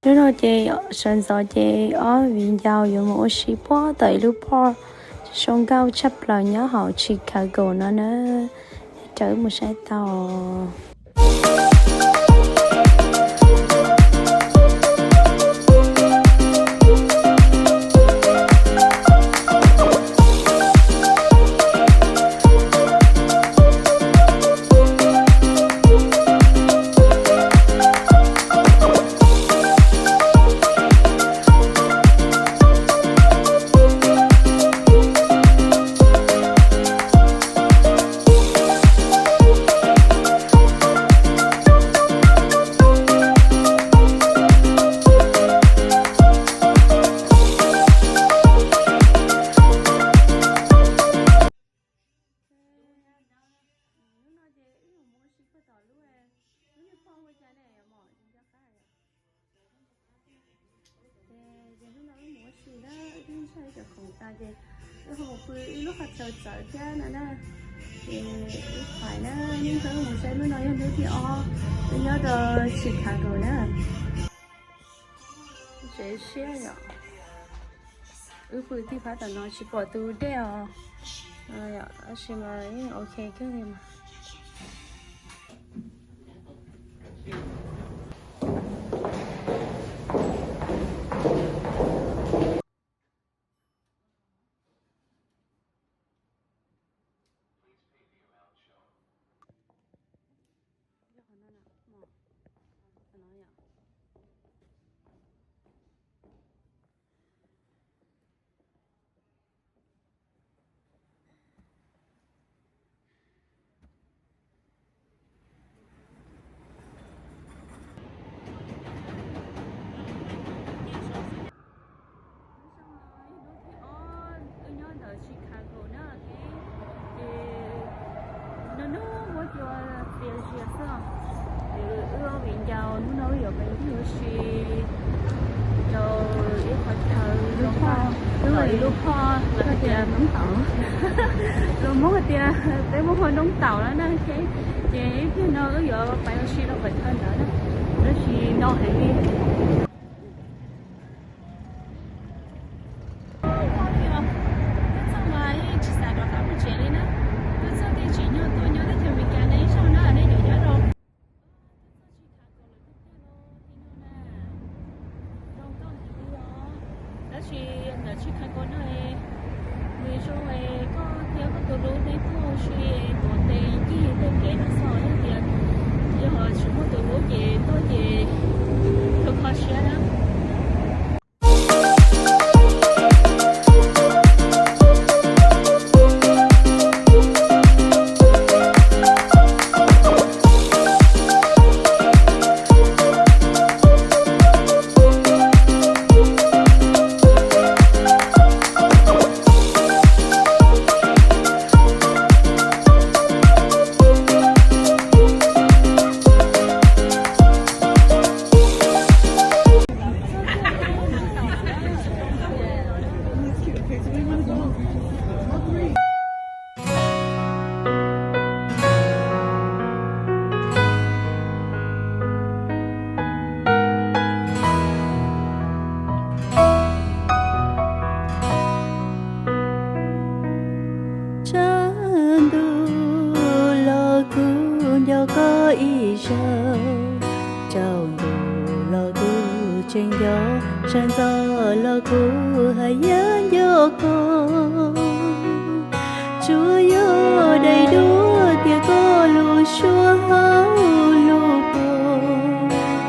Hnub no ces sawv ntxov ces ob viv ncaus yuav mus ua si puag tom ib lub park zoo nkauj tshaj plaws nyob hauv Chicago no na. Rau wb mus saib tau. Hnub no ces wb yuav mus ua si puag tom lub, lub niag poj ua cas ne, mom, nco qab. Ces hnub no wb mus ua si na, wb twb ntshai cov khoom tas ces wb ho mus pw ib lub qhov chaw txawv thiab no na. Ces wb pais na, nej nrog wb mus saib, hnub no yog hnub thib ob wb nyob rau Chicago na. Tsev siab yom. Wb pw tib phab tom no tsis pom tus dej os. Tab sis mas yeej ok kawg li mas. Hnub no wb nyob ntawm Chicago na, ces no no muab cua txias zias xwb. Ces wb ob viv ncaus hnub no wb yuav pais ncig ua si rau ib qhov chaw zoo nkauj, ib lub park lawv hais tias, lus Hmoob hais tias peb muab hu noob taum no na. Ces ib pliag no wb yuav pais ua si rau pem chaw ntawd na, tab sis no heev li. Tuaj txog mas yeej tsis xav rov qab mus tsev li na. Tuaj txog tej tsim nyog tuaj nyob teb chaws Amelikas no ib zaug na nej cov nyob rau Chicago lawm tiag tiag los thiaj nyob na. Zoo nkauj heev li os. Tab sis ntawm Chicago no nws zoo es koj thiab koj tus hlub nej tuaj ua si tuav tes ncig tej kev no xwb, yog tias yog tsis muaj tus hlub ces tuaj ces tu kho siab na. Tshav ntuj los kuv nco koj ib zaug, tsaus ntuj los kuv tseem nco, sawv ntxov los kuv haj yam nco koj. Tsuas yog daim duab tias koj lub suab hauv lub pob,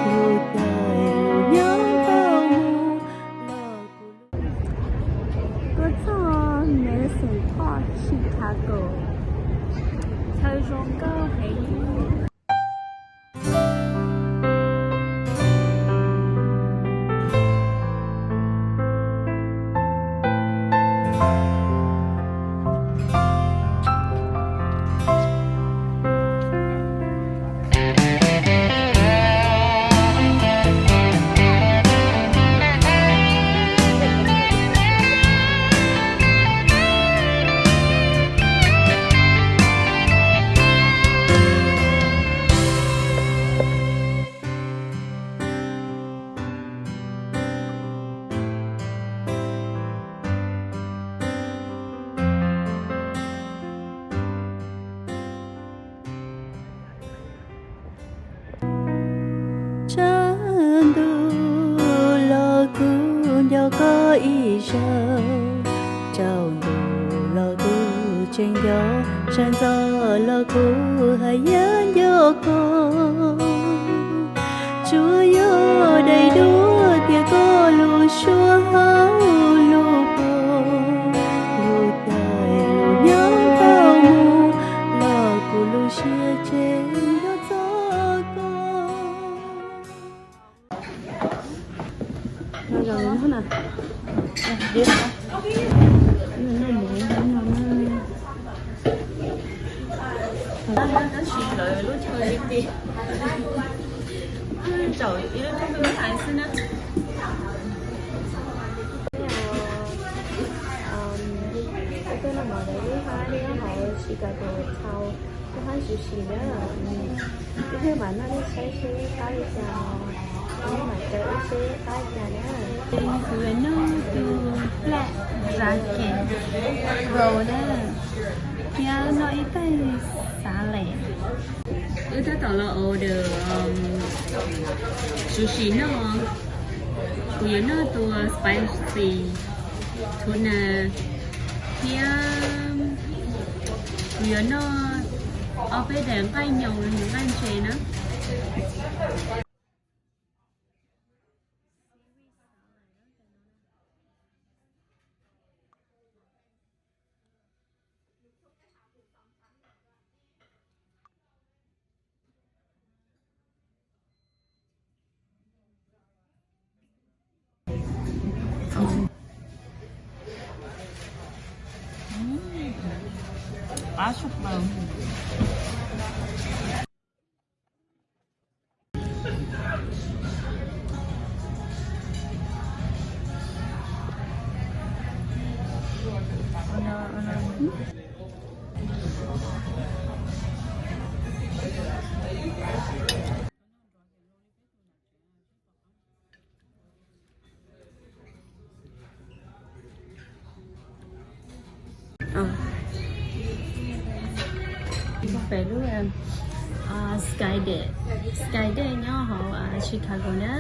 lub caij lub nyoog tau mus los kuv lub. Tuaj txog Madison Park, Chicago, chaw zoo nkauj heev. Saib, tsaus ntuj los kuv tseem nco, sawv ntxov los kuv haj yam nco koj. Tsuas yog daim duab tias koj lub suab hauv lub pob, lub caij lub nyoog tau mus, los kuv lub siab tseem nco txog koj. Tab sis lawv lub chaw li tiag, tsuas ib lub chaw me me hais xwb na. Tuaj noj mov lawv lub hab nyob hauv Chicago Town, lub hab sushi na. Ib pliag mam noj nej saib seb qab li cas, mam caw wb seb qab li cas na. Kuv yuav noj tus black dragon roll na, thiab noj ib tais salad. Wb tab tom los order sushi noj. Kuv yuav noj tus spicy tuna thiab kuv yuav noj ob peb daim nqaij nyoos los yog nqaij ntses na. Qab tshaj plaws. Peb lub Skydeck, Skydeck nyob hauv Chicago na.